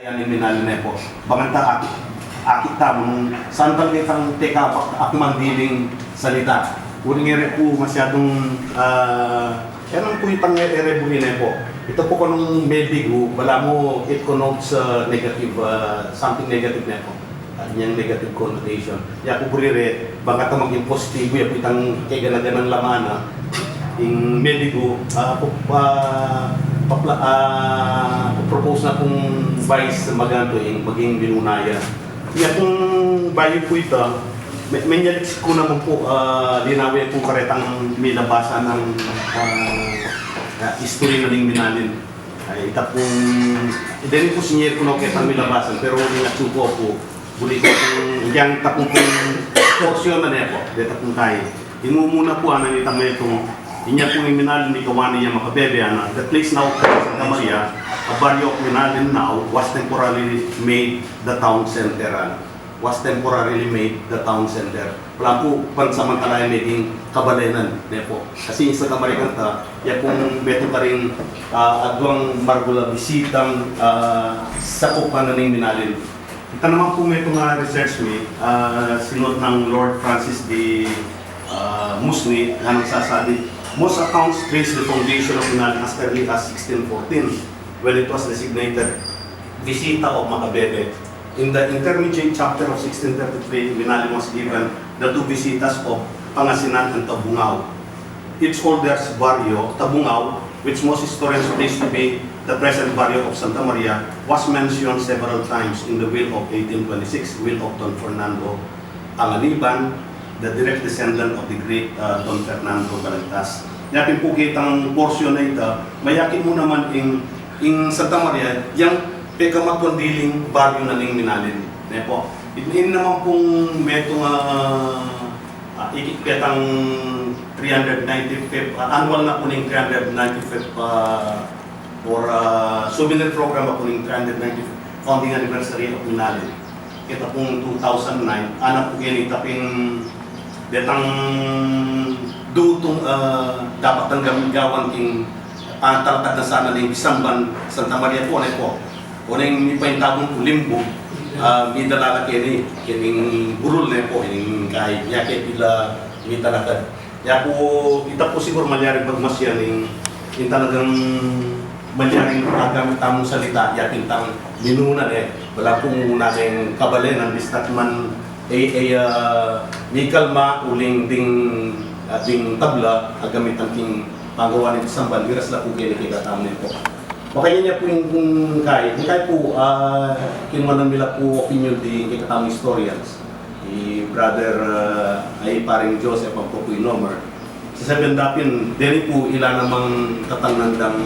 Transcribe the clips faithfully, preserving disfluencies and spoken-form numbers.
Yan ing minalin ne pu. Bang kanita ak-, akit tamu nung santal ketang tekabak ak mandiling salita. Uling e re pu masyadung, ah, yan ing pu itang e re buri ne pu. Ita pu kanung mebigu, balamu it connotes, ah, negative, ah, something negative ne pu. Ah, inyang negative connotation. Ya pu buri re, bang kanita maging positibo, ya pu itang kegana-ganang laman na. Ing mebigu, ah, pu-, ah, papla-, ah, propose na pung vice magantu, ing maging minuna ya. Ya pung bayu pu ita, me-, menyaliks ku naman pu, ah, linawe pu karetang milabasan nang, ah, ah, istorya na ning minalin. Ay, ita pung, deni pu sinye ku na ketang milabasan, pero ing atsu ku pu, buri ku pung, yang ita pung porsyon na ne pu, deta pung kai. Ing mumuna pu, ana, ita metung, inya pung ing minalin mikawani yang makabebe, ana, the place now called Santa Maria, a barrio of Minalin now, was temporarily made the town center, ana. Was temporarily made the town center. Balamu pu pansamantala yang meging kabalenan ne pu. Kasi ing Santa Maria kanita, ya pung metung karing, ah, aduang maragul a bisitang, ah, sakupan na ning minalin. Ita naman pu metung a research mi, ah, sinut nang Lord Francis de, ah, Musney, nganang sasabi, most accounts trace the foundation of Minalin as early as sixteen fourteen, when it was designated Visita of Macabebe. In the intermediate chapter of sixteen thirty-three, Minalin was given the two visitas of Pangasinan and Tabungao. Its oldest barrio, Tabungao, which most historians place to be the present barrio of Santa Maria, was mentioned several times in the will of eighteen twenty-six, will of Don Fernando Panganiban, the direct descendant of the great, uh, Don Fernando Balagtas. Ya pin pu ketang porsyon na ita, mayakit mu naman ing, ing Santa Maria, yang pekamatuan diling baryo na ning Minalin. Ne pu? Ini, ini naman pung metung, ah, ah, ikit ketang three hundred ninety-fifth, ah, annual na pu ning three hundred ninety-fifth, ah, or, ah, souvenir program a pu ning three hundred ninety-fifth founding anniversary of Minalin. Keta pung two thousand nine, anak pu keni tapin detang dutung, ah, dapat tang gam-, gawan king, ah, talatak na sana ning pisamban Santa Maria pu, ne pu. Oneng mipaintabung pu limbu, ah, midala na keni, kening burul ne pu, ining kai, nya ke pila mitalakad. Ya pu, ita pu siguru malyaring pagmasyan ing, ing talagang malyaring agamit tamung salita, ya pin itang minuna ne, balamu pung muna neng kabalenan, bista't man e, e, ah, mikalma uling ding, ah, ding tabla, agamitan king panggawa ning pisamban, miras la pu keni kekatamu ne pu. Makanyan ya pu ing, ing kai, ing kai pu, ah, kinuanan mi la pu opinyon ding kekatamung historians. I Brother, ah, ay, Paring Joseph, ampo pu i Nomer. Sasabian da pin, deni pu ila namang tatangnan dang,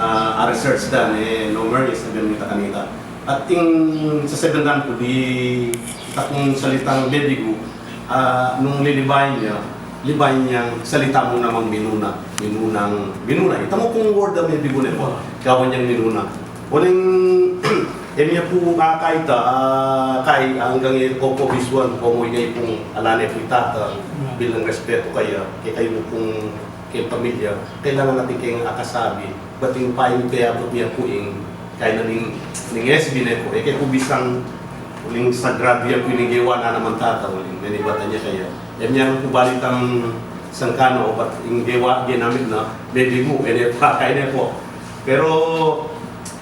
ah, a research da ne Nomer, sasabian mi ta kanita. At ing sasabian da pu di, ita pung salitang mebigu, ah, nung lilibayan ya, libayan yang salita mu namang minuna, minunang, minuna. Ita mu pung word a mebigu ne pu, gawan yang minuna. Uling, e mi ya pu, ah, kai ta, ah, kai, anggang e ko pu bisuan, komu ikayu pung ala ne pu i tata, bilang respetu kaya, kekayu pung, keng pamilya, kailangan natin keng akasabi, ba't ing payo te abut mi ya pu ing, kai na ning, ning S B ne pu, e ke pu bisang, uling sagradu ya pu ing gewa na naman tata, uling, menibatan ya kaya. E mi ya pu balitang sangkan o bat ing gewa, ginamit na, mebigu, e ne pu, kai ne pu. Pero,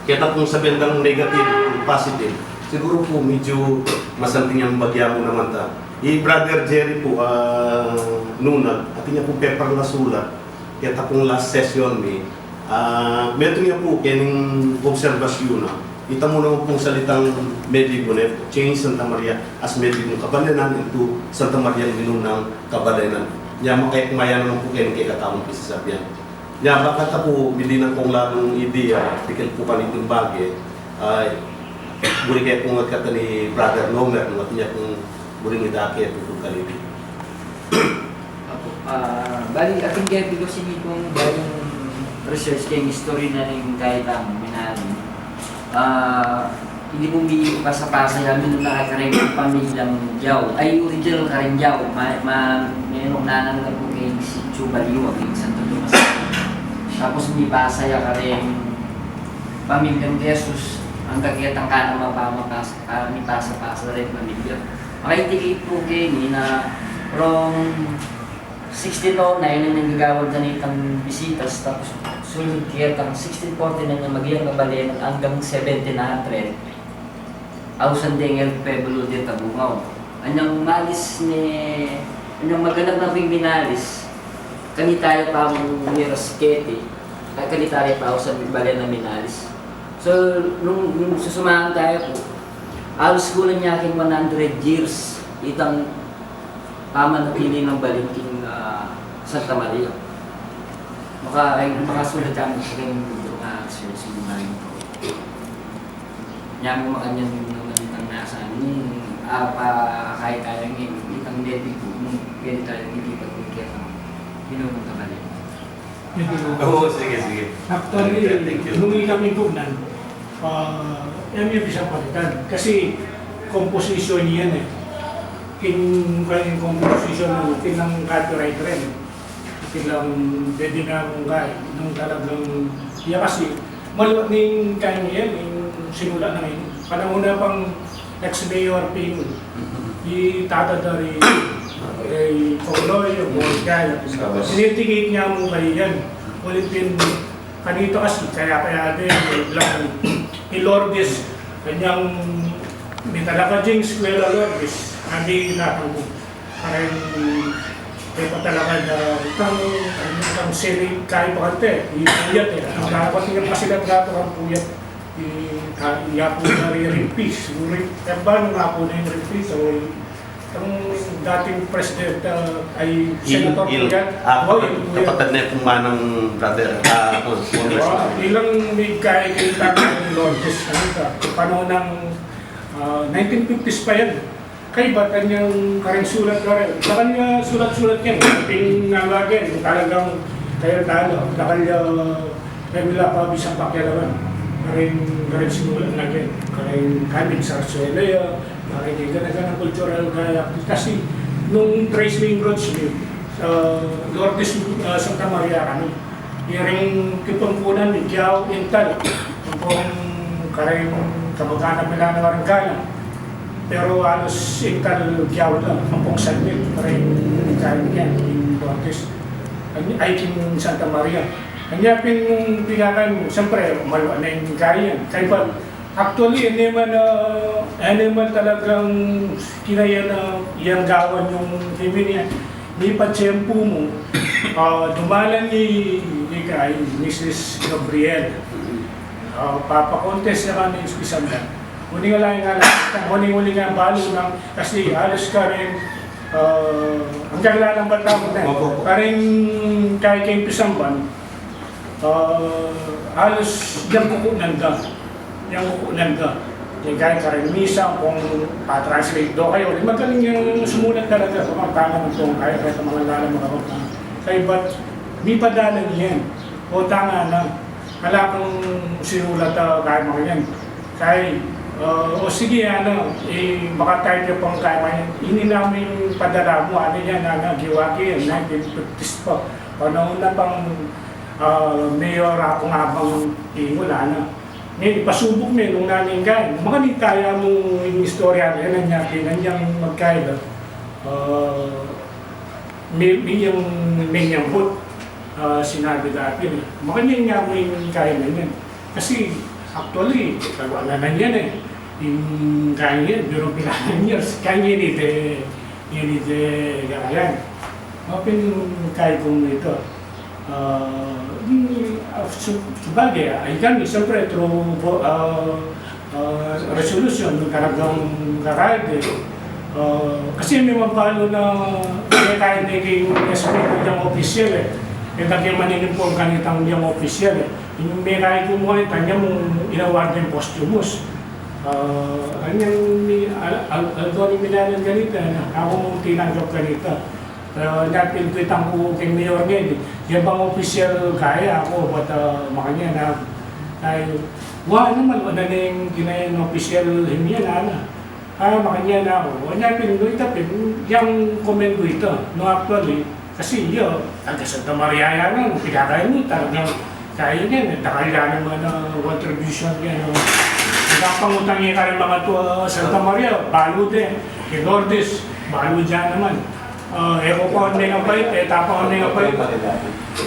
keta pung sabian dang negative, positive, siguru pu medyu masanting yang bagya mu naman ta. I Brother Jerry pu, ah, Nunag, atin ya pu paper na sulat, keta pung last session mi, ah, metung ya pu kening obserbasyun na, ita mu naman pung salitang mebigu ne, change Santa Maria as mebigu kabalenan into Santa Maria minunang kabalenan. Nya, makaikmaya naman pu kening kekatamung pisasabian. Ya, bang kanita pu, midinan kung lalung idea, pikil pu kaniting bage, ay, buri ke pung agkatan i Brother Nomer, nung atin ya pung buri ngidake pu kaniti. Opo. Ah, bali, atin ke, because ini pung bali research keng history na ning kai tamu, Minalin. Ah, ini pu mi pasa-pasa ya, minuna kareng pamilyang Yao. Ay, original kareng Yao. Ma, ma, menung nanang na pu keng Sitio Baliwa, keng Santo Tomas. Tapos mipasa ya kareng pamilyang De Jesus. Ang kakiatang kanang mapamapas-, ah, mipasa-pasa rin mamilya. Makaintikit pu keni na from sixteen oh nine na nanggagawad na nitang bisitas, tapos sulud kaya tang sixteen forty-nine na maging kabalenan anggang seventeen hundred. Ausan deng El Pueblo de Cabungao. Anyang malis ni, anyang maganap na ping minalis, kanita ya pa ang Miras Kete, ay kanita ya pa ausan bale na minalis. So, nung, nung susumahan tayo po, alos kulang niya king one hundred years, itang pamanatili ng bale king, ah, Santa Maria. Maka, ay, makasulat kami sa kanyang libro nga, so, simulan po. Nya mu makanyan naman itang nasa, nung, ah, pa, kahit tayo ngayon, itang Navy po, nung pwede tayo hindi pagkikita, yun ang magkabali. Hindi ko. Oo, sige, sige. Actually, thank you, thank you. Nung ikami po nan, ah, yan yung isang palitan. Kasi, composition yan eh. King, kaya yung composition ng, king ng copyright rin. King lang, pwede na akong kaya. Nung talagang, iya kasi, maluwag ning kaya niya yan, yung sinulat na ngayon. Panahon na pang ex-mayor Pingul. Di tata dari kay Pangloy, yung Boy Kaya. Sabas. Sinitigit niya mo kayo yan. Ulit din, kanito kasi, kaya, kaya din, lang, ni Lourdes, kanyang, may talaga ding eskwela Lourdes, hindi natanggo. Parang, may pa talaga na, itang, itang sili, kaya pa kante, ipuyat eh. Ang dapat niya kasi na trato ang puyat, i-, ka-, iya po na rin rimpi, siguro, eh, ba, nung nga po na yung rimpi, so, ang dating president, ah, ay Il, Senator Il, Puyat. Ah, oh, kapatid, kapatid na yung manang brother, ah, congressman. Oh, ilang may kaya kita ng Lourdes, ano ka, panahon ng, ah, nineteen fifties pa yan. Kay ba't kanyang karing sulat ka rin? Sa kanya sulat-sulat yan, ping nga lagi, talagang kaya talo, talagang Kaya wala pa bisang pakialaman. Karing, karing simulan na rin. Karing kami, sarsuela ya, karing yung gana-gana cultural kaya. Kasi nung trace mi yung roots mi, sa Lourdes, ah, Santa Maria kami. Yung ring kipampunan mi, Giao, Intal. Yung pong karing kamag-anak nila na karing kaya. Pero halos Intal, Giao lang, ang pong San Miguel, karing kaya niya, yung Lourdes. Ay, king Santa Maria. Kanya pin, pinakan, siyempre, maluwa na yung kaya. Kaya pa, actually, ano man, ah, ano man talagang kinaya na iyang gawan yung himini, ni patsyempo mo, ah, dumalan ni, ni kay Missus Gabriel. Ah, papakontes siya kami sa Pisamban. Uling alay nga lang, uling-uling nga balo ng, kasi halos karing, ah, ang kailangan ng bata mo na. Opo, opo. Karing kay, kay Pisamban, ah, halos yang kukunan ka. Yang kukunan ka. Yung kay karing misa, kung pa-translate do kayo, magaling yung sumulat talaga, kung ang tama ng tong kaya, kaya sa mga lalang mga kapatid. Kay ba't, mi padala niyan. O tama na. Ala kung sinulat, ah, kay mga yan. Kay, ah, o sige, ano, eh, baka tayo ka pang kay mga yan. Ini namin padala mo, ano yan, ano, giwagi yan, nineteen fifties pa. Panahon na pang, ah, mayor ako nga bang tingul, ano. Ngayon, ipasubok mi, nung naning kay, mga nitaya mo yung istorya na yan, ang nyapi, nanyang magkaiba. Ah, may, may yung, may nyambut, ah, sinabi dati na, makanyan nga mo yung kaya na yan. Kasi, actually, wala na yan eh. Yung kaya yan, pero pilanan years, kaya yan eh, de, yan eh, de, kaya yan. Open kaya kung ito. Ah, mm, ah, su-, sabagay, ay kami, siyempre, through, ah, ah, resolution, talagang karayde. Ah, kasi may mapalo na, may kahit na yung S P yung opisyal eh. Yung lagi maninin po ang kanitang yung opisyal eh. Yung may kahit kumuha yung kanya mong inaward yung posthumous. Ah, anyang ni-, al-, al-, although ni Milanan ganito, ano, ako mong tinanggap ganito. Pero napinduitan ku keng mayor ngeni, e, ya bang opisyal kaya aku, bat, ah, makanyan na, ay, wa, ano man, wala na ning kinayan opisyal himye na, na. Ah, makanyan na aku. Wa, napinduitan pin, yang komendo ita, no, actually, kasi, ya, taga Santa Maria ya na, pigakay mu, talagang, kaya yan, eh, takal ya naman, ah, contribution yan, no. Kapangutang ya karing mangatua Santa Maria, balu de, kay Lourdes, balu de naman. Ah, e ku pa undeng abaite, e ta pa undeng abaite.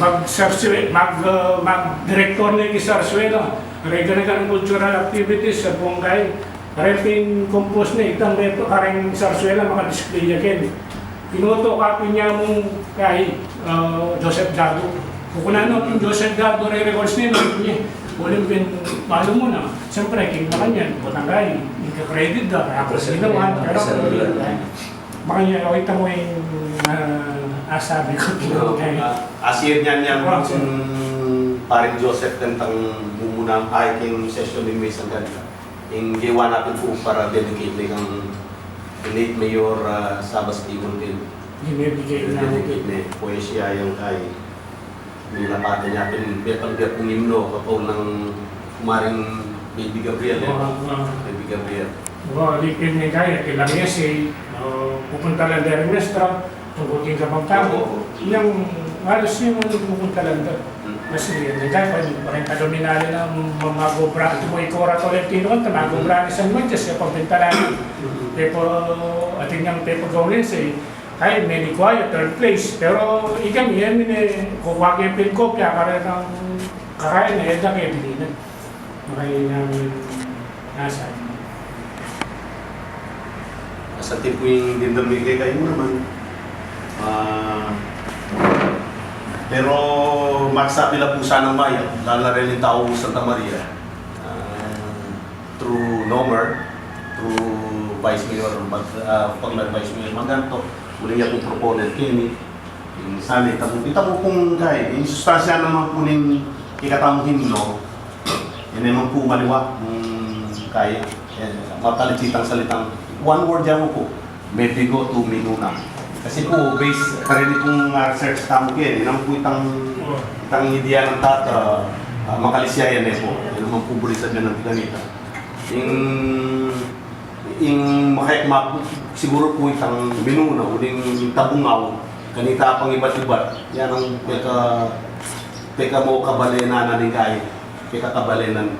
Mag-Zarzuela, mag, ah, mag-direktor ne king Zarzuela. Reng gana-ganang cultural activities, sa bungkay. Reng pin-compose ne, itang reto, kareng Zarzuela, maka-display ya ken. Pinuto ka pin ya mung kay, ah, Joseph Dago. Kukunan no pin Joseph Dago, re-records ne, no, ne. Uling pin, balu mu na. Siyempre, king makanyan, butang kay, ika-credit da, kaya ku ginawa, pero, makanyan, o, ita mu ing, ah, asabi ku, king makanyan. Asir niyan yan, mm, paring Joseph, kantang mumuna, ay, king session ning misa kanta. Ing gewa na pin pu para dedicate ne kang late Mayor, ah, Sabas Timon din. Ing dedicate ne. Dedicate ne. Poesia yang kay nilapatan ya pin, bepal biya pung himno, kapaunan nang kumaring Baby Gabriel, e. Baby Gabriel. Wa, di pin ne kaya, kilang ya si, ah, pupunta lang dari mestra, tungkul king kabang tamu. Opo. Yang alas singko pupunta lang da. Hmm. Kasi, yan, yan, kaya pa, parang kadominali na, ma-, mag-obra, ito mo, Ikora Tolentino, kanta, mag-obra ni San Matías, ya pagbintalan. Hmm. Pepo, atin yang pepo gawin sa, ay, may ni choir, third place. Pero, ikan, yan, mine, kukuha kayu pin kopya, para ng kakain na, yan, kaya bilhin na. Makanyan, nasa. Nasa tiempo ing dimdam mi kekayu naman. Ah, pero magsabi la pu sanang mayap, lalu na rin ing tau Santa Maria. Ah, through Nomer, through Vice Mayor, mag, ah, pag nag-Vice Mayor, maganto, uling ya pung proponent keni. Ing sana, ita mu, ita mu pung kay, ing sustansya naman pu ning kekatamu himno, yan naman pu maliwa, mm, kay, e, mapalitan itang salitang, one word ya mu pu, mebigo to minuna. Kasi pu, base, kareni pung, ah, research tamu keni, yan naman pu itang, itang idea nang tata, ah, makalisiya yan e pu. Yan naman pu buri sabian nang kanita. Ing Ing makek ma-, siguru pu itang minuna, uling tabungaw, kanita pang ibat-ibat, yan ang peka, peka mo kabalenan na ning kai, peka kabalenan,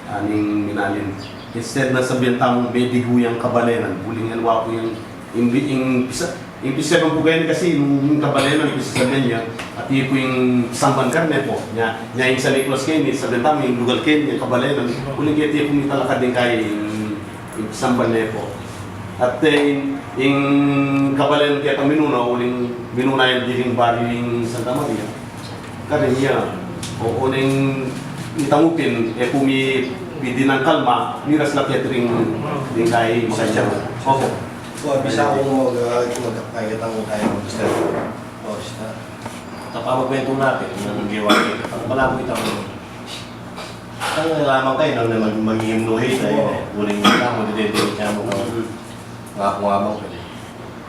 ah, ning minalin. Instead na sabian tang mebigo yang kabalenan, uling yan wa pu yang, ing, ing pisa-, ing pisasabian pu keni kasi, ing kabalenan, ing pisasabian ya, at iya pu ing samban karne pu, nya, nya ing San Nicolas keni, sabian tamu, ing lugal keni, ing kabalenan, uling kaya iya pu mitalakad ning kai, ing Ing samban ne pu. At, eh, ing, ing kabalen keta minuna, uling minuna yang diring baryu ing Santa Maria. Karin ya, o, uling ita mu pin, e pu mi, pwede nang kalma, miras la keta ring, ring kai, Santa Maria. Opo. Wa, bisa kung mag, ah, mag, ay, kitang tayo, Mister. O, siya. Tapamagkwentu natin, yung gawa. Ang malabo itang Ang laman kayu nang mag-, maghihimno tayo, uling na mo, didedikit niya mo, no? Nga po nga mo, pwede.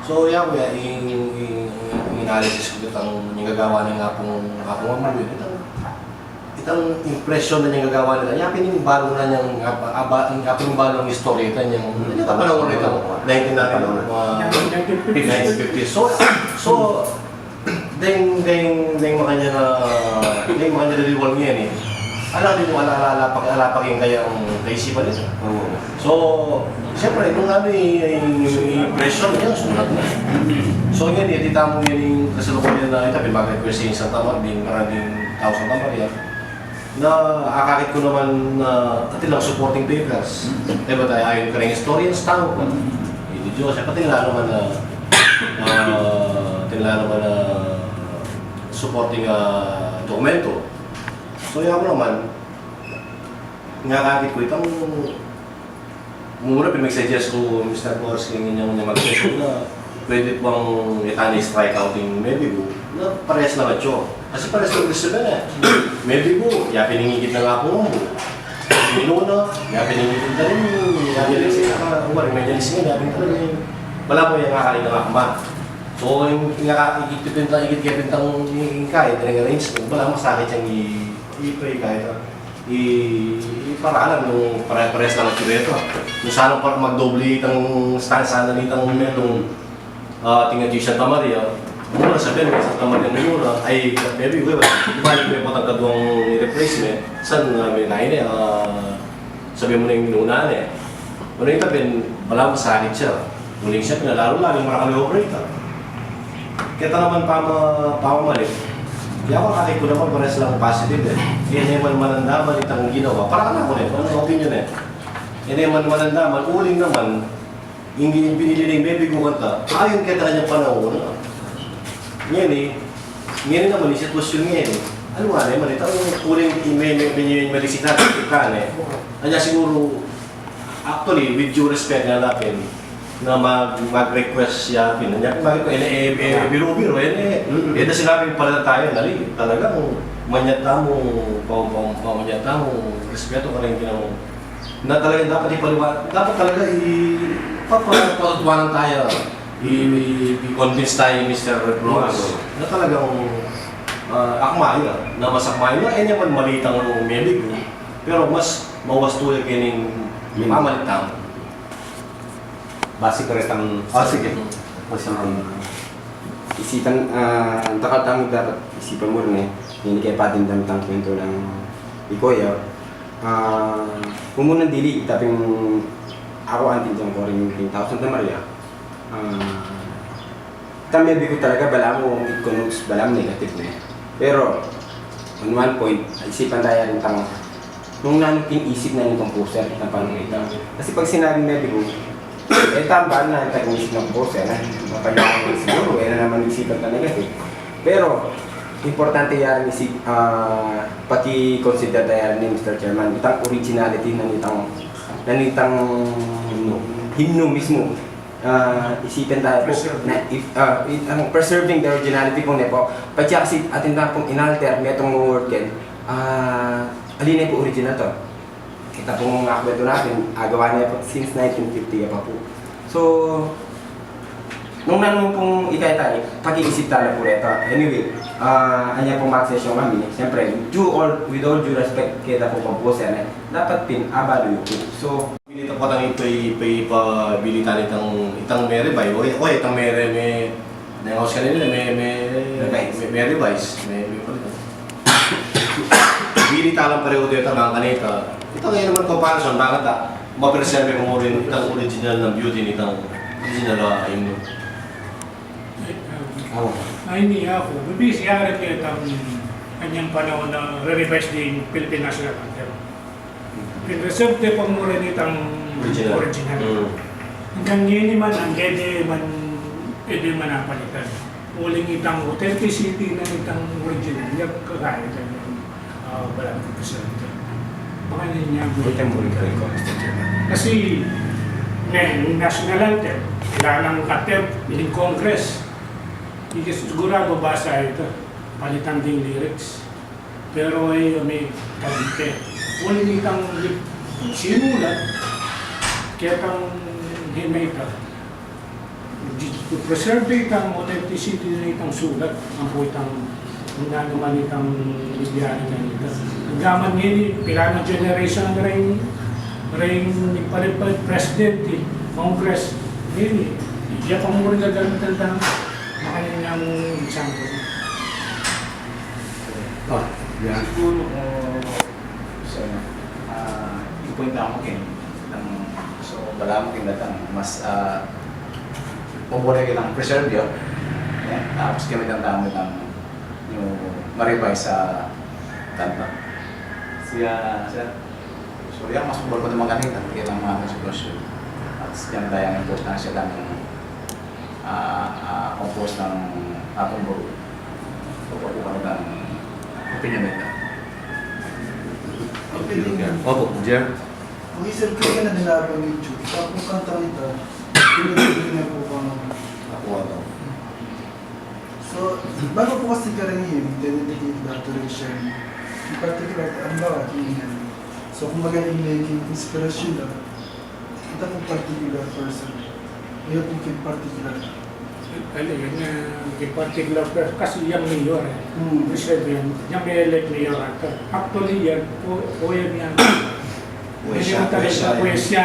So, ya, kuya, ing, ing, ing analysis ku, itang, ing gagawa na nga pong, nga pong mamuwi, itang, itang impresyon na ing gagawa na, ya, pin ing balu na niyang, aba, aba, ing, ing balu ng istorya, itang, ing, ing kapanahon na ito, nineteen hundred, uh, nineteen fifties. So, so, Deng, deng, deng makanyan a, deng makanyan a liwal ngeni. Ala, di mo ala, ala, ala, pa, ala pa rin kayang kaisipan nila. Oo. So, siyempre, nung ano, i, i, i-pressure niya, sulat na. So, ngeni, di tamo ngeni kasalukuyan na ita, pin bagay ku si Santa Maria, ding maraming tau Santa Maria. Na akakit ku naman na atin lang supporting papers. Mm. E ba tayo ayon kareng historians, tau pa. Mm. Hindi Diyos, e, atin lang naman na, ah, atin lang naman na supporting, ah, dokumento. So, ya mu naman, nga akakit ku itang Mura pin mag-suggest ku, Mister Flores, kaya ngan niya mag-session na pwede pang itana strike out ing mebigo, na pares na matyo. Kasi pares na gusto na eh. Mebigo, ya pin ing ikit na nga pung umbu. Minuna, ya pin ing ikit na rin, ya pin ing ikit na rin, ya pin talaga ing, wala mo yang akakit na nga kuma. So, ing, ing ikit pin ta, ikit kaya pin tang ing, ing kaya, ing arrangement, wala masakit yang i, i, i, kaya ito. I, i paralan nung pare-pares lang at kureto. Nung sana pa magdoble itang stansa na nitang metong, ah, tingnan di Santa Maria, mura sa Ben, Santa Maria mura, ay, maybe, we, ibalik me pa tang kaduang replacement, san, ah, may nine, ah, Sabi mu na ing minuna ne. Nung ita pin, balamu masakit ya. Uling siya pin, lalu-lalu ing marakal a operator. Keta naman pama-, pamamalik. Kaya aku, akit ku naman parehas lang positive e. E ne man manandaman itang ginawa. Para kanaku ne, anong opinion e? E ne man manandaman, uling naman, ing binili neng mebigu kanta, ayon keta kanyang panaun. Ngeni, ngeni naman ing sitwasyun ngeni. Aliwa ne man ita, uling me-, me-, me-, maliksitan, ita ne. Anya siguru, actually, with due respect nga natin, na mag-, mag-request siya, pin-, anya, mag-, e ne, e, e, biru-biru, e ne, e ne, sinabing palatandaan, ali, talagang manyad tamu, pa-, pa-, pa-, manyad tamu, respeto pa rin ginawa. Na talaga dapat ipaliwa-, dapat talaga i-, pa-, pa-, patutuanan tayo, i-, i-, i-convince tayo ni Mister Romualdez na talagang, ah, akma ya, na mas akma ya, e ne man mali itang mebigu, pero mas mawastu ya kening pamalit tamu. Base pa retang, ah, sige. Mas, um, isipan, ah, dakal tamu dapat isipan mu rin e, ini kaya patin dang tang kwento nang ikoya. Ah, mumunang dili, ita pin aku anti dyan ko rin pin tau Santa Maria. Ah, itang mebigu talaga, balamu it connotes, balamu negative ne. Pero, on one point, isipan taya rin tang, nung nanu king isip na ning composer, itang panahun ita. Kasi pag sinabing mebigu, e, tambal na, itang isip ng composer, na, mapanyaman siguru, e na naman isipan tang negative. Pero, importante ya rin isip, ah, paki-consider taya rin ni Mister Chairman, itang originality na nitang, na nitang himno mismo. Ah, isipan taya pu, preserve, na, if, ah, it, ang preserving the originality pu ne pu. Patse kasi atin taya pung inalter, metung word ken, ah, ali ne pu original to. Ita pung akbet natin, agawa ne pu since nineteen fifty ya pa pu. So, nung nanu pung ikay tayo, paki-isip tala pu reta. Anyway, ah, anya pung mag-session kami, siyempre, due all, with all due respect keta pung composer, e, dapat pin abalu yu pu. So, Binita ku tang ipa-, ipa-, ipabilita itang, itang Merevise. O, o, itang Mere-, me-, neng aus kanita, me-, me-, Revise. Me-, Merevise. Me-, me-, Binita lang parehu deta, kanita. Itang, e naman comparison, bakit, ah, ma-preserve mu rin itang original na beauty nitang original, ah, himno. Awa. Ay, ini aku. Bibisi ari itang kanyang panahun na re-revise ding Philippine National Anthem. Pin-reserve de pa mu rin itang original. Original. Mm. Hanggang ngeni man, hanggang ngeni man, e de man apalitan. Uling itang authenticity na itang original, ya kakaya itang, ah, balang pin-preserve de. Makanyan ya, itang original ko, Mister Chairman. Kasi, ngayon, yung national anthem, kailangan ng attempt, yung Congress. Hindi siguro mabasa ito. Palitan ding lyrics. Pero e, may Cavite. Uling itang sinulat, kaya itang himita, preserve itang authenticity na itang sulat, ang pu itang, kung ano man itang library na ito. Hanggang ngeni, pila nang generation na rin, rin, president, e, Congress, ngeni, iya pa mu rin gagamitan tang, makanyan yang example. Ah, ya. Siguro, o, sa, ah, yung point na mo, Ken, ang, so, balamu king datang, mas, ah, pabor ke nang preserve ya. Ya, tapos kami tang damo ng yung ma-revise sa kanta. Siya, siya, so, ya, mas pabor pa naman kanita, kaya ng mga sitwasyon. At siya na tayang importansya ng ah, ah, compose ng ating group. So, pag ano ng opinion nila? Opinion. Opo, Jer. Ang isang kaya na nila pang YouTube, tapos ang tangita, pinag-ibig na po kang Ako, ano? So, bago po kasi karanihin, dedicate the adoration. In particular, ang bawat yun yan. So, kumbaga, in making inspirasyon lang, ita pung particular person. Iya pung king particular. Ano yun, ah, king particular person, kasi yang mayor, e. Hmm. President, yang may elect mayor, e. Actually, yan, po, po yan, yan. Puwesya, puwesya. Puwesya.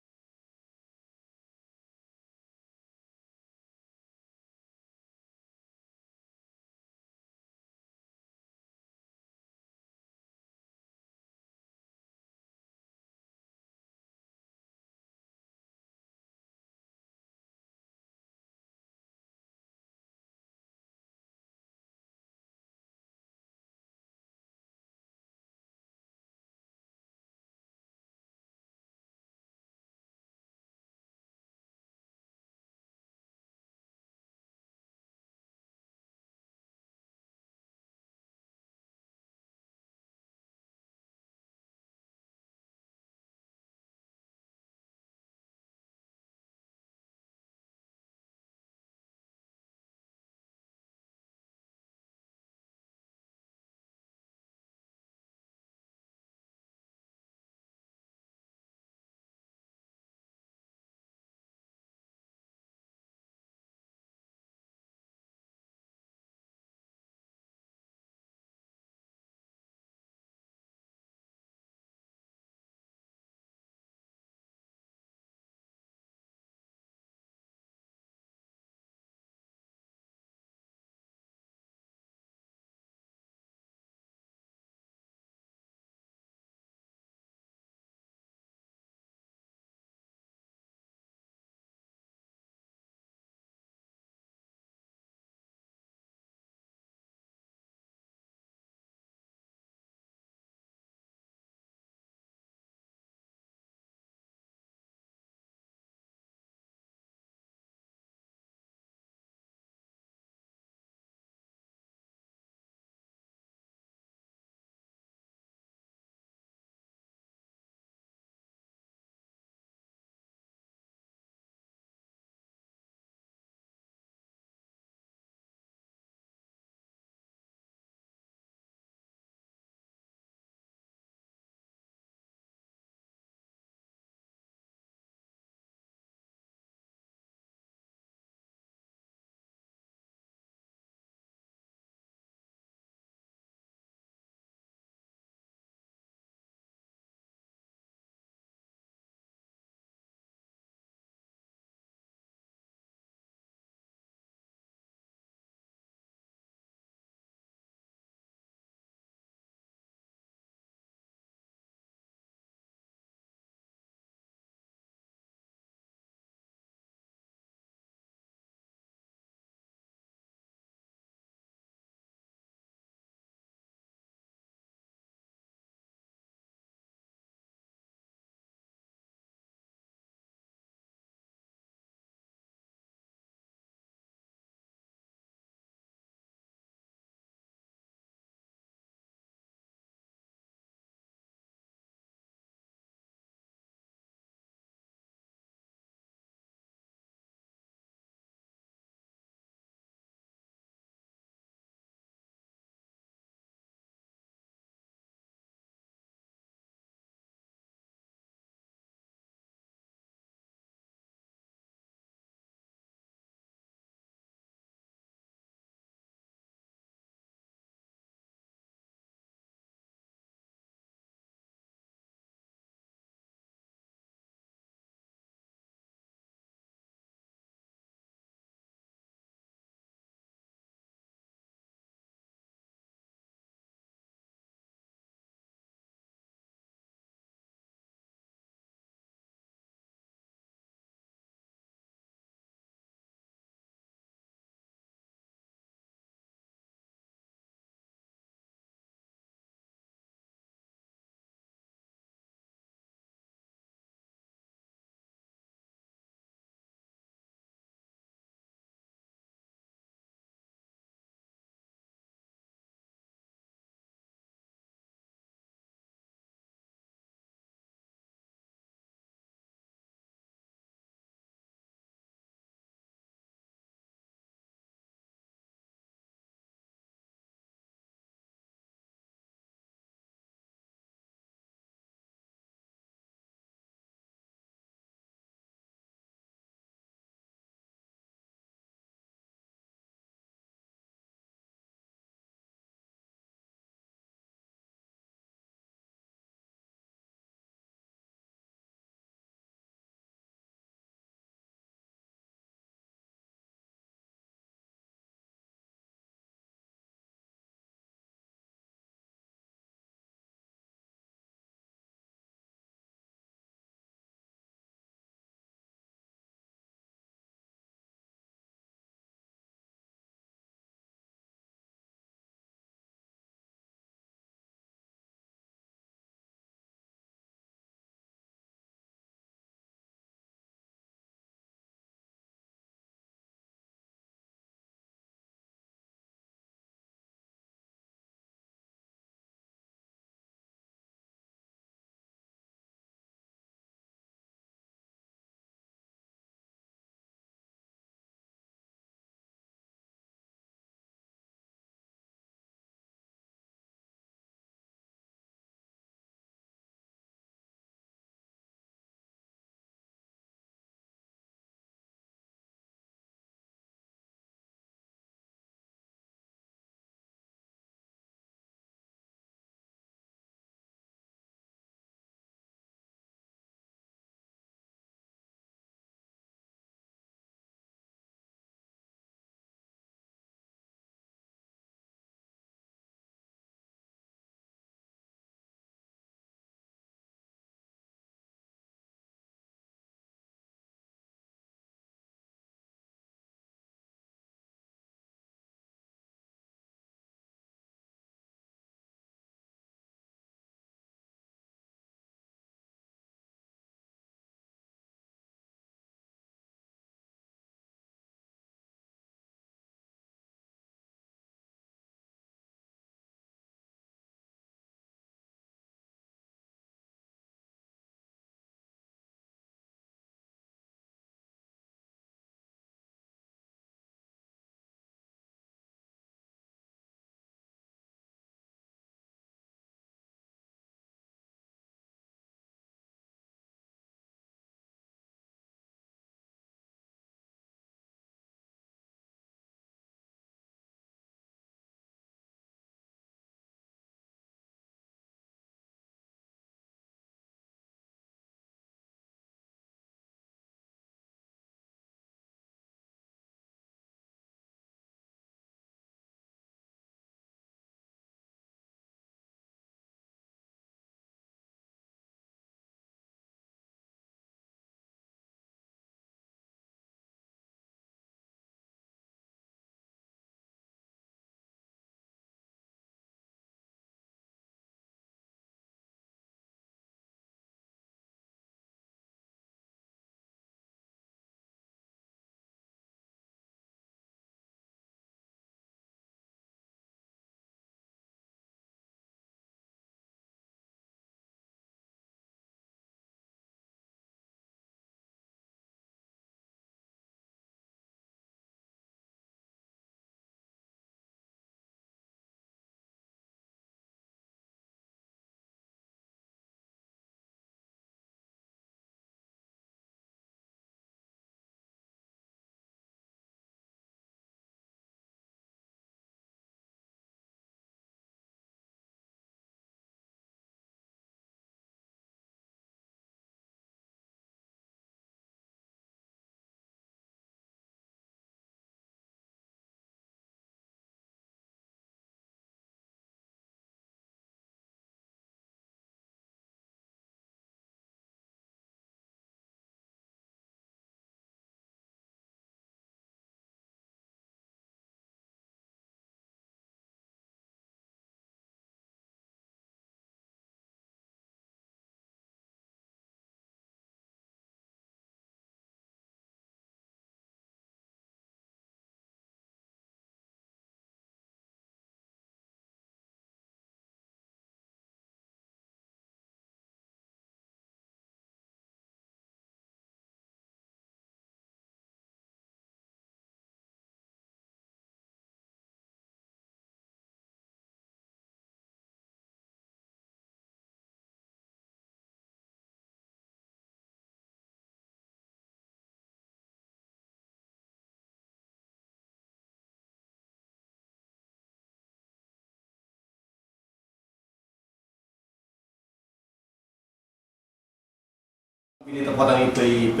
Pili ta pa tang ipa-, ipa-,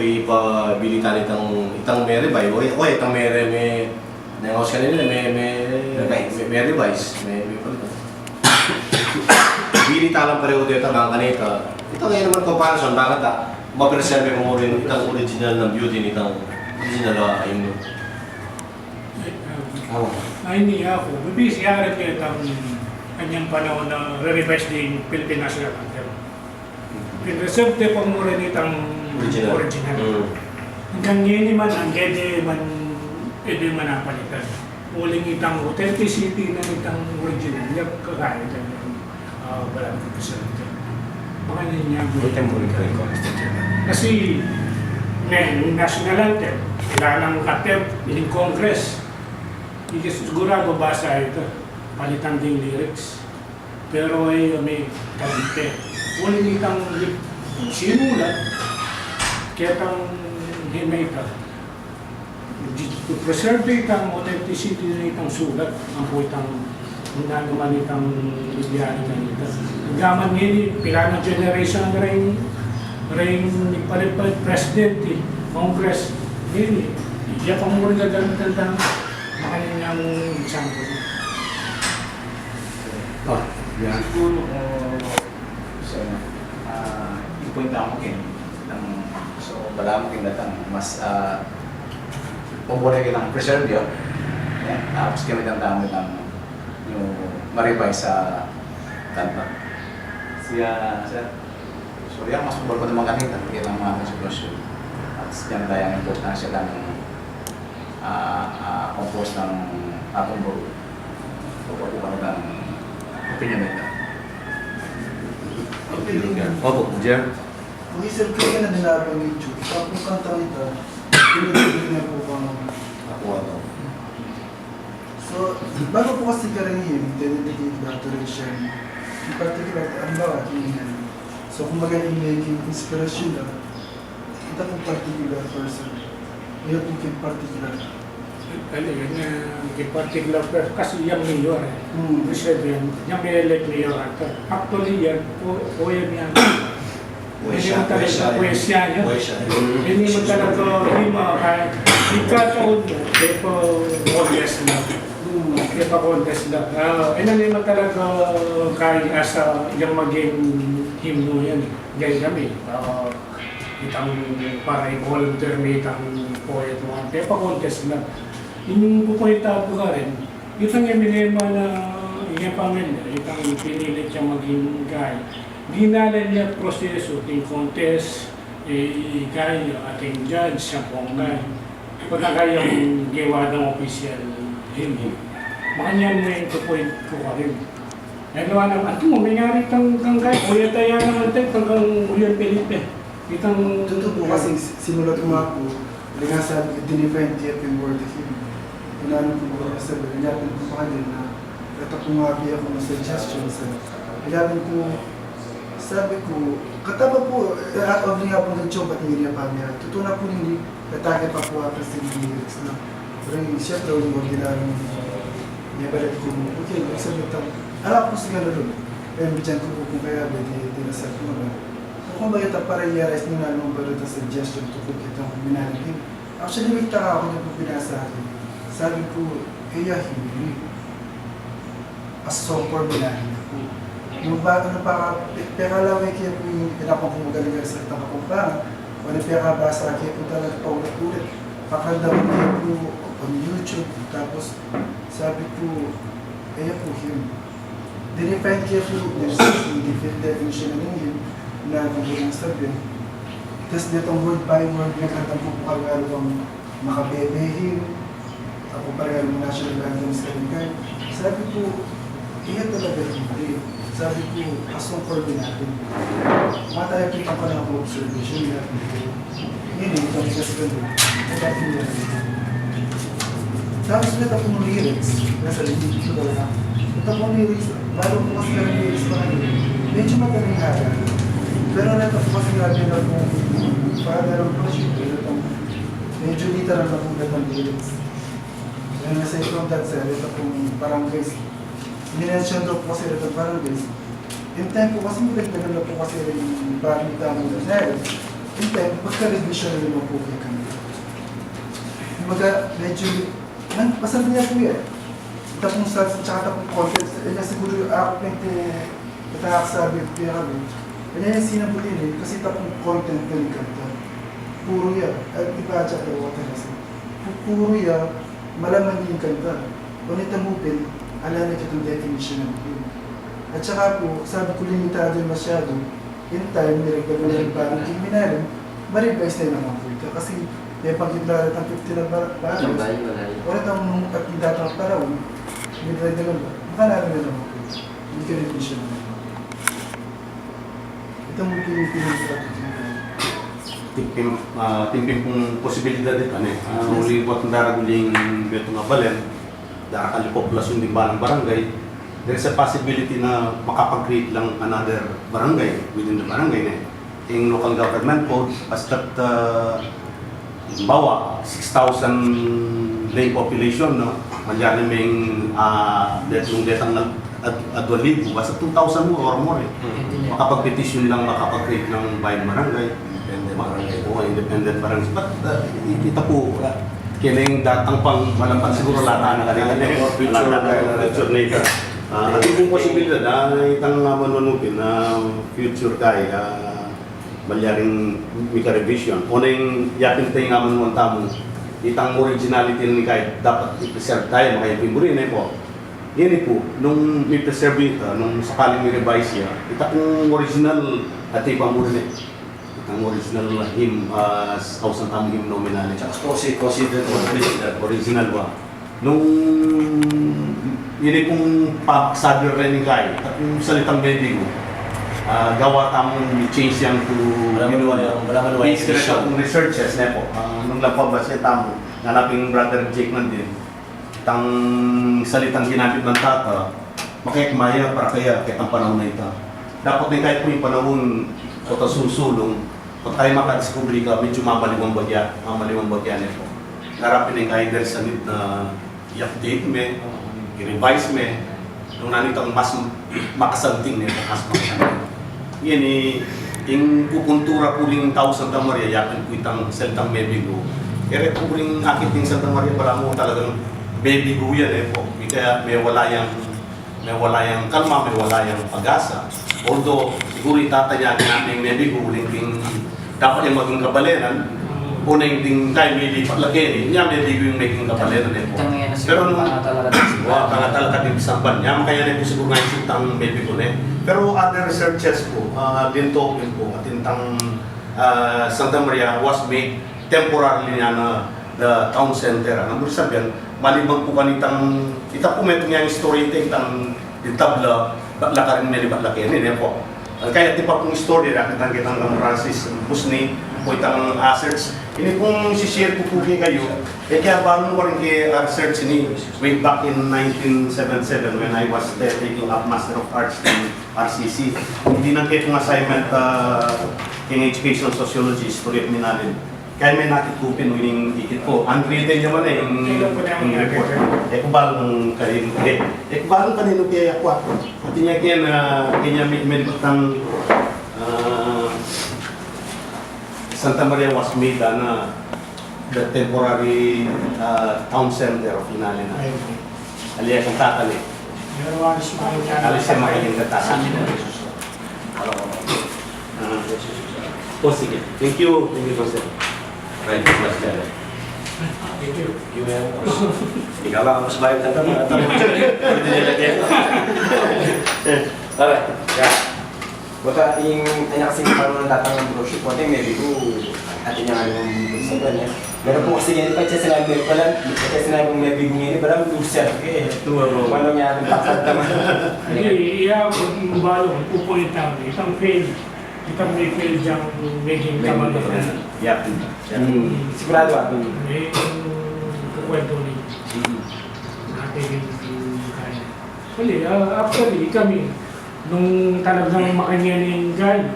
ipabilita itang, itang me-revise. O, o, itang me-re-, me-, me-, me-, me-revise. Me-, me-, pili ta lang pareho ita, itang kanita. Itang, e naman comparison, bakit ta ma-preserve mu rin itang original na beauty nitang original, ah, himno. Awa. Ay, ini aku. Bibisi ari keta itang kanyang panahon na re-revise ding Philippine National Anthem. Pin-reserve de pa mu rin itang original. Original. Mm. Anggang ngeni man, anggang e de man, e de man apalitan. Uling itang authenticity na itang original, ya kakaya itang, ah, balang representative. Makanya niya. Ito yung ulit ko, Mister Chairman. Kasi, ngayon, yung national anthem, kailangan ng attempt, yung Congress. Hindi sigurado basa ito. Palitan din lyrics. Pero, e, may kalite. Uling itang simulat, ketang himno ita. Preserve itang authenticity na itang sulat, ampo itang, nanu man itang Biblia na kanita. Gaman ngeni, pila nang generation reng, reng pare-pare president, e, Congress, ngeni, iya pa mu rin gagamitan itang, makanya niyang example. Ah, yan. Siguro, uh, sa, ah, yung point mo, Ken, ng, so, balamu, Ken, datang mas, ah, pabor keng preserve ya. Yan. Tapos kami ng tama ng yung ma-revise sa kanta. Siya, siya, so, yan, mas pabor ko naman kanita, kaya ng mga sitwasyon. At yan tayo ang importansya ng, ah, ah, compose ng atong buo. So, pabor ko ng opinion nila. Opo, Jer. Ang isip ko yan na nilabang ni Jude. Tapos kanta nita, pinagpili niya po kung Ako, ako. So, bago po kasi karanihin, dinidikit na adoration. In particular, ang bawa, yun yan. So, kumbaga, yung naging inspirasyon na, ita pung particular person. Iya pung particular. Ano yan, ah, yung particular person, kasi yung mayor, e. Hmm. Presidente yan, yung may elect mayor ata. Actually, yan, o, o yan yan. Poesya, ini talaga, poesya yan. Poesya. Ini talaga, himno, kahit ika taon mo, e pa contest na. Hmm. E pa contest na. Ah, ini talaga, kahit asa, yung maging himno yan. Diyan kami, ah, itang para i-volunteer mi itang poet mo, e pa contest na. Inyang pupunta po ka rin, itang Eminem na, iya pa man, itang pinilit niya maging guy. Dinalan niya proseso, ting contest, e, guy, ating judge, siya pung guy. Pagka kayang gawa ng official himno. Makanyan mo yung point ko ka rin. Ano naman, ato mo, may ngari kang, kang guy, kuya tayo naman tayo, kang, kang William Felipe. Itang tutu po kasi, simulat ko nga po, dali nga sabi ko, dinefine ko yung word him. Inano ko po kasi, ganyan po pa kanina, ito po nga po yung suggestion sa, ganyan po, sabi ko, kataba po, e, at of nga po ng joke at hindi niya pa niya. Tutu na po hindi, atake pa po ata sa lyrics na. Pero yung siya, pero yung ordinaryo niya, balik ko mo, okay, ibig sabihin ito, ala po siguro doon. Pero bigyan ko po kung kaya, di, di na sa kung ano. Kung ba ito para i-realize nyo na nung ba ito suggestion to kung ito ang minanagin. Actually, may taka ako na po binasa akin. Sabi ko, kaya hindi. As so for minanagin ako. Nung ba, ano pa, pe-, pekalawe kaya po yung pinapang kung magaling sa itang kakumpara. O na pekabasa kaya po talaga paulit-ulit. Pakanda ko kaya po on YouTube. Tapos, sabi ko, kaya po yun. Dinefine ke pu, there's a different definition na ning him na kung ano sabihin. Tas detang word by word na kanta ku pu, karga lu bang makabebe him, aku karga lu national anthem sa rin kay. Sabi ku, iya talaga hindi. Sabi ku, asong koordinate. Mataya kita pa ng observation na. Yun, yung pag-test ko dun. Tapos may tapong lyrics. Nasa lyrics ko talaga. May tapong lyrics, lalo ko kasi ng lyrics pa ngayon. Medyo madaling haya. Pero nito po kasi grabe na po, para meron po siya, pero itong medyo literal na po na itong lyrics. Then aside from that, sir, ito pong barangays. Minention daw po kasi ito barangays. Yung time po kasi, nagdagan na po kasi rin yung balita ng lyrics. Ita, pagka-revision na naman po kaya kami. Kumbaga, medyo, nang, basta niya po yan. Tapos sa, tsaka tapos context, eh, na siguro yung ako pwede, katahak sabi, kaya kami. Kanya yung sinabutin eh, kasi tapos content na yung kanta. Puro yan. At iba siya, tawa ka kasi. Pu-, puro yan, malaman yung kanta. Ngunit ang mupil, ala na itong definition ng mupil. At saka po, sabi ko, limitado yung masyado. In time, nilagdagan na rin parang kriminal, ma-revise na naman po ito. Kasi, may pagkita ng fifty na ba-, batas. Ang bayan, malayo. Wala tayong nung at yung datang panahon, may dagdagan ba? Makalalim na naman po ito. Hindi ka rin siya naman. Ito ang pinipili sa atin. Timpim, ah, timpim pung posibilidad ita, ne? Ah, uli po ang daraguling beto nga balen, darakal ing populasyon ding balang barangay, there is a possibility na makapag-create lang another barangay within the barangay, ne? Ing local government code, basta't, ah, halimbawa, six thousand lay population, no? Malyari meng, ah, det-, nung detang nag-, ad-, adwa libu, basta two thousand mo or more, eh. Hmm. Makapag-petition lang, makapag-create ng bayan barangay. Independent barangay. Oo, independent barangay. But, uh, i-, ita po, uh, kaya na yung datang pang malampat siguro lata na kanila. Future na. Future na ita. Ah, at yung posibilidad, ah, itang, ah, manunupin na future kaya, ah, malyaring mika-revision. O na yung yapin tayo nga manuan tamu, itang originality na kaya dapat i-preserve tayo, makaya pimburi na po. Yan po, nung mi-preserve ita, nung sakaling mi-revise ya, ita kung original at ipamuri na. Itang original na hymn, ah, ausan tamu hymn nominale. Tsaka consi-, consider original. Original ba? Nung ini pung pagsabi rin ni Kai, at yung salitang Mebigo, ah, gawa tamung change yang to, malaman wa yung, malaman wa yung base rin sa researches, ne po. Ah, nung nagpabasa tamu, nanaping Brother Jake nandin, itang salitang ginamit ng tata, makikmaya para kaya, kaya ang panahon na ita. Dapat na kahit po yung panahon, kota susulong, kung tayo makadiscovery ka, medyo mamaliwang bagya, mamaliwang bagya na po. Harapin na yung kaya dahil sa need na i-update me, i-revise me, nung nanitang mas makasanting na, mas makasanting. Yan eh, yung kukuntura po ring tau Santa Maria, yakin po itang salitang Mebigo. Kaya po ring akit ning Santa Maria, para mo talagang Mebigo yan eh po. Kaya may wala yang, may wala yang kalma, may wala yang pag-asa. Although, siguro itatanya natin yung Mebigo, uling ding dapat yang maging kabalenan, o na yung ding time, may lipat lagi eh. Nya, Mebigo yung maging kabalenan eh po. Itang yan na siguro. Pero nung, mga talaga din siguro. Wa, mga talaga din samban. Nya, kaya na po siguro nga yung sitang Mebigo na eh. Pero other researches po, ah, linto po, at itang, ah, Santa Maria was made temporarily na, na the town center. Ang ibig sabihin, maliban po kanitang, ita po metung yang istorya ita, itang di tabla, ba't laka rin meli, ba't laka rin, eh, po. Ang kaya di pa pong istorya, nakitang kitang kang Francis Busni, po itang asserts. Ini pong si-share ko po kay kayo, eh, kaya balon ko rin kay research ini way back in nineteen seventy-seven when I was, uh, taking up Master of Arts in R C C. Hindi lang kayo pong assignment, uh, kay education sociology, history of Minalin. Kaya may nakit ko pin, ining ikit ko. Ang grade niya man eh, yung, yung report. Eh, kung balong kanino, eh, eh, kung balong kanino kaya ako, ah. At niya kaya na, kaya may, may batang, ah, Santa Maria was made na the temporary, ah, town center of Inalin. Ay, okay. Alias ang tatali. Pero alis mo kayo dyan. Alis siya makiling na tatali. Ah, o, sige. Thank you. Thank you, Pastor. Thank you, Pastor. Thank you. Ikaw lang ang mas bayad ng tanong. Alright. Yeah. Baka ing, anya kasi parang natatang ang brochure ko, ate, maybe ko, ate niya nga naman sa kanya. Pero po kasi yan, pag siya sinabi, pala, pag siya sinabi kong maybe ko ngayon, parang loser ka eh. Loser. Paano niya ating pakatama? Hindi, iya, balong, upo yung tao, itang fail. Itang may fail diyang maging kamalian. Yeah. Hmm. Sigurado ako. May kukwento ni ate yung kaya. Actually, ah, actually, kami, nung talagang makanyan yung guy,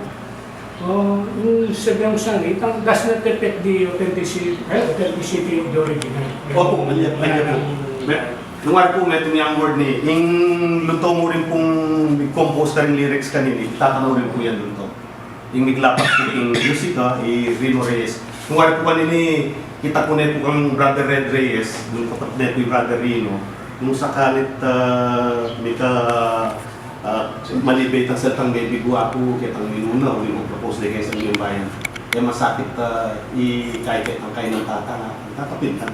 oh, yung sabi mo sa akin, it does not affect the authenticity, eh, authenticity of the original. Opo, mali, mali po. May, nung ano po, may itong young word ni, yung lunto mo rin pong compose ka rin lyrics kanini, tatanaw rin po yan lunto. Ing miglapat pu king musika, i Rino Reyes. Nung wari pu kanini, kita ku ne pu kang Brother Red Reyes, nung kapatid ne pu i Brother Rino, nung sakalit, ah, mika, ah, malibe itang salitang mebigu, aku ketang minuna, uling mag-propose de keng Sangguniang Bayan. E masakit, ah, ikayke itang kainan tata na, tata Pintang,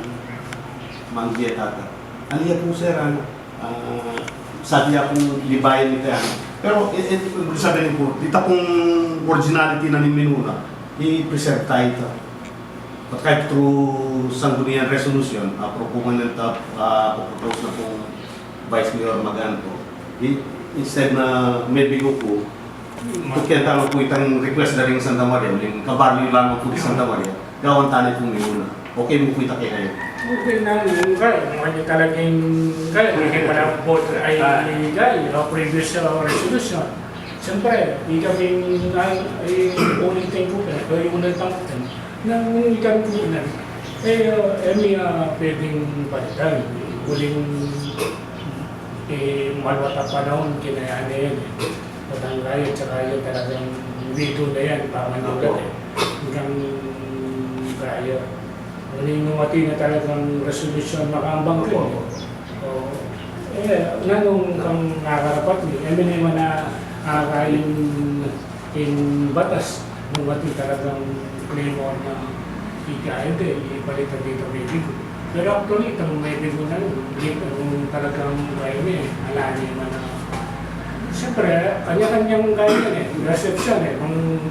manggye tata. Ali ya pu, sir, ano, ah, sabi ya pung libayan ita yan. Pero, e, e, ibig sabihin ku, ita pung originality na ning minuna, i-preserve ta ita. But kahit through Sangguniang resolution, ah, propongan na ta, ah, propose na pung Vice Mayor Maganto. I-, instead na mebigu ku, tukyan ta na pu itang request da ring Santa Maria, uling kabaryo la naman pu ning Santa Maria, gawan ta ne pung minuna. Okay mu pu ita kekayu? Okay na, yung kaya, kung ano talagang kaya, hindi pa lang vote ay kaya, o previous, uh, resolution. Siyempre, hindi kami, ay, ay, ulit yung kupa, ay, ulit ang kupa. Na, hindi kami kupa na. Eh, uh, eh, may, uh, pwedeng palitan. Uling, eh, maluwat ang panahon, kinaya na yan, eh. Patang kaya, tsaka yun talagang video na yan, panganulat, eh. Hanggang kaya. Nung mati na talagang resolution, makambang ka, eh. O, eh, nanung kang nakarapat ni, eh, may naman na, ah, kayang in batas, nung mati talagang claim on na ika, hindi, ipalitan dito mebigu. Pero actually, itang mebigu na yun, hindi, nung talagang kaya niya, ala niya man na, siyempre, kanya-kanyang kaya niya, eh, reception, eh, kung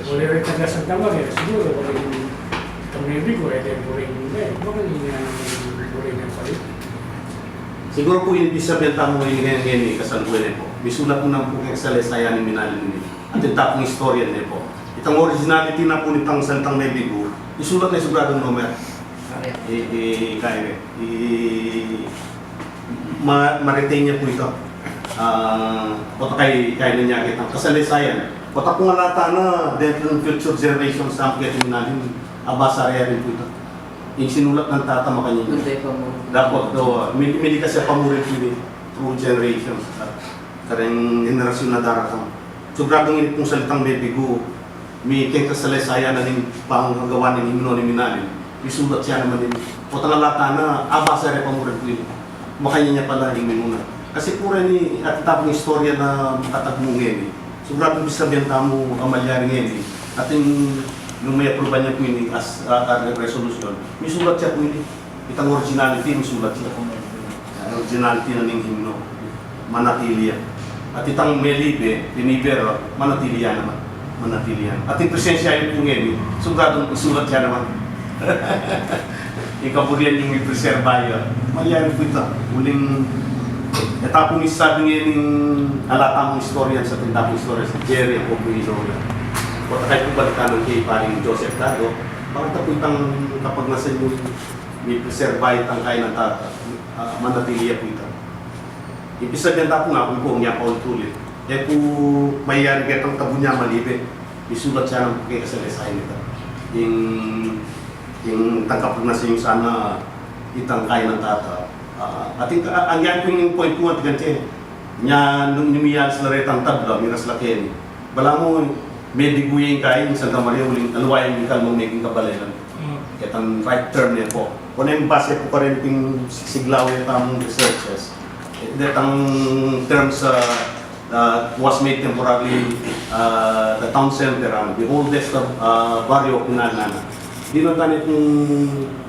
wala rin taga Santa Maria, siguro, wala rin itang mebigu, eh, then, wala rin, eh, baka hindi niya, wala rin palit. Siguro pu, ing pisabian tamu ngeni, ngeni, kasalukuyan ne pu, misulat mu na pu keng kasalesayan ning minalin ini. Atin ta pung istorya ne pu. Itang originality na pu nitang salitang mebigu, isulat ne, siguradung no mer. I, i, kaya ne. I, ma, ma-retain ya pu ita. Ah, o ta kay, kaya na niya itang kasalesayan. O ta kung alata na, then kung future generations na pu keti minalin, abasa re rin pu ita. Ing sinulat nang tata makanyan. Nung tayo pa mu. Dapat do, mili, mili kasi pa mu rin pili through generations, ah, kareng henerasyon na daratang. Siguradung ini pung salitang mebigu, mi keng kasalesayan na ning pangagawa ning himno ning minalin, misulat ya naman ini. O ta nung alata na, abasa re pa mu rin pili. Makanyan ya pala ing minuna. Kasi pu reni, atin ta pung istorya na makatagmu ngeni. Siguradung pisabian tamu, a malyari ngeni, atin nung mapruba ne pu ini as, a, a, resolution, misulat ya pu ini. Itang originality, misulat ya. Itang originality na ning himno, manatili ya. At itang melibe, pinibe ra, manatili ya naman. Manatili ya. At ing presensya yu pu ngeni, siguradung isulat ya naman. Ing kaburian yung i-preserve ya. Malyari pu ita. Uling, e ta pu misabi ngening ala tamung istorya sa atin, tamung istorya sa Jerry, ang kumpunido na. O ta kay pu balikan nang kay paring Joseph Dado, bakit pu itang kapagnasan yu, mi-preserve itang kainan tata, a, manatili ya pu ita. Ing pisabian ta pu nga, kung pu, nya pa ulit-ulit. E pu mayari ketang tabu nya malibe. Isulat ya nang pu keng kasalesayan ita. Ing, ing tangkap na sa yu sana itang kainan tata. A, atin ka, a, ang yan pu ing point ku, atin kan che. Nya, nung, nung miyari sila retang tabla, miras la keni. Balamu, mebigu ya ing kain, Santa Maria, uling aliwa ya ing kalmang meging kabalelan. Mm. Ketang right term ne pu. Kung e base pu kareng pin sigsiglaw ya tamung researches, detang term sa, ah, was made temporarily, ah, the town center, ang the oldest, ah, barrio of Minalin. Dinan ta ne pung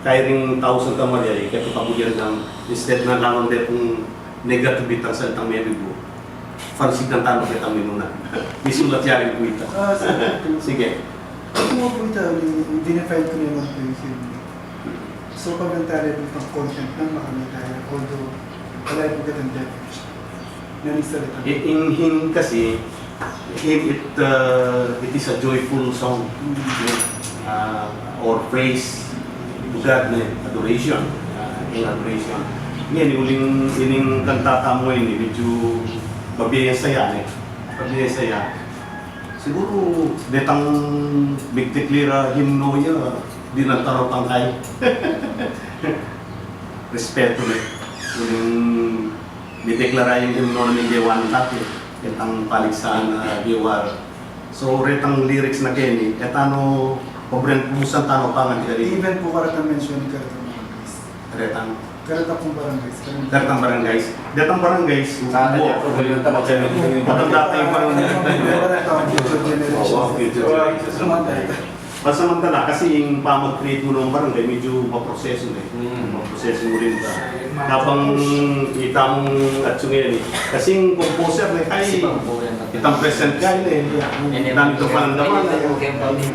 kairing tau Santa Maria, e, ketang kabulian nang instead na lawan de pung negative itang salitang mebigu. Pansigan ta no ketang minuna. Misulat ya rin pu ita. Ah, sige. Sige. Ito mo pu ita, di-, define ku naman pu yung sino. So, pag ang tali pu itang content nang makamit tayo, although, wala pu ketang definition. Nani salita. I-, in him kasi, him, it, uh, it is a joyful song. Mm. Uh, or praise to God, ne, adoration. Uh, in adoration. Yan, uling ining kanta tamu ini, medyo mabie yang saya, ne. Mabie yang saya. Siguro, detang migdeklara himno ya, dinan ta rang tangkay. Respeto, ne. Uling mideklara yang himno na ning gewa nang tata, ketang paligsahan na gewa. So, retang lyrics na keni, e tano, pabren pusan tano pangan di kari. Even pu kareta mention, kareta barangays. Retang. Kareta pung barangays. Kareta. Retang barangays. Detang barangays. Sa atin, wo. Yan, pabren na tamo, sa atin. Matanda tayong barangays. Kareta, future generations. Wow, future generations. Pasamantala, kasi ing pamag-create mu nung barangay, medyo maproseso na e. Hmm. Maproseso mu rin ba? Habang ita mung atsu ngayon e. Kasi ing composer na e, kay itang present guy na e. Yan. Dami itang panandaman na e.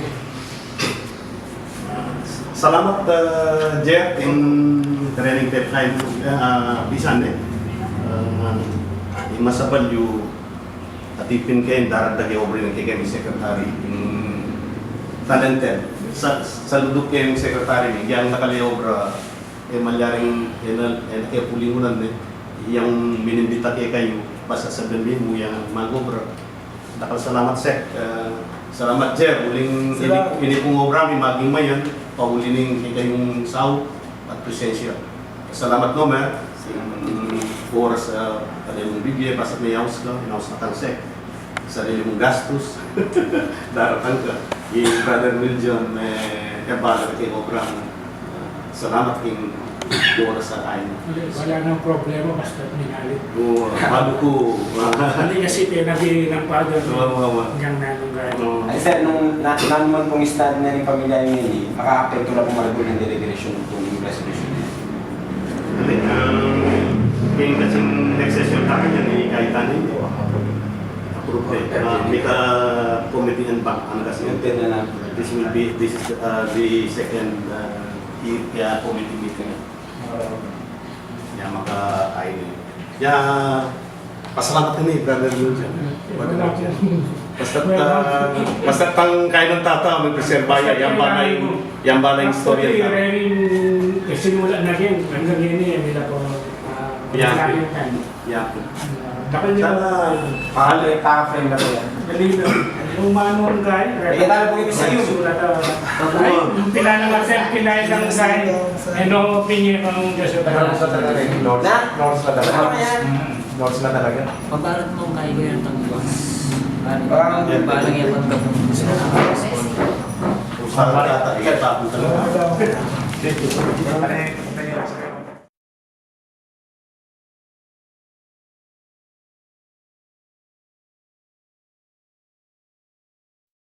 Salamat, ah, Jeff, ing training tape kayu, ah, bisan e. Ah, ing masabal yu At ipin ke, daratang ke obra ning kekeng secretary, mm, talented. Sa, saludu keng secretary mi, yang dakal a obra, e malyaring, e na, e na ke pulingunan ne, yang minimbita ke kayu, pasasabian mi mu yang mag-obra. Dakal salamat, Sec. E, salamat, Jer. Uling ini, ini pung obra mi maging mayan, pauli ning kekeng saup at presensya. Salamat no, Mer, sa oras, ah, a kanu mung bibie, basta may aus ka, inaus na ka, Sec. Sarili mung gastus, daratang ka. I Brother William, e, e bala ke obra mu. Salamat king oras a kain. Wala, wala nang problema, basta minalit. O, balu ku. Hindi kasi pinabi ng father. Wa, wa, wa. Hanggang nanong gaya. O. Ay, sir, nung na, nanu man pung study na ning pamilya yu ini, makaapektu na pung maragul ing deliberation nung resolution na yan? Hindi, um, ing kasing next session na kanya ni Kaitani, approve e. Ah, mika committee and bank, ano kasi yun? Yun, yun na. This will be, this is, uh, the second, uh, i-, kaya committee meeting. Ya, maka-, ay, ya, pasalamat kami, Brother Wilson. Brother Wilson. Basta, ah, basta tang kain ng tata, may preserva ya, yan ba na yung, yan ba na yung istorya na? Kasi wala na yan, hanggang ngayon yan, nila po, ah, ya. Ya. Sana, ah, frame na po yan. Dali na. Yung manong guy, eh, kita na po yung isa yun. Sulat na. Ay, yung pinanang asem, kinain ng guy. Ano, opinion ng Joshua? Norms na talaga. Norms na talaga. Ano yan? Norms na talaga. Pabarat mo, kaya ko yan, tang boss. Parang balang yan, pagkapag gusto na. Usaha na talaga.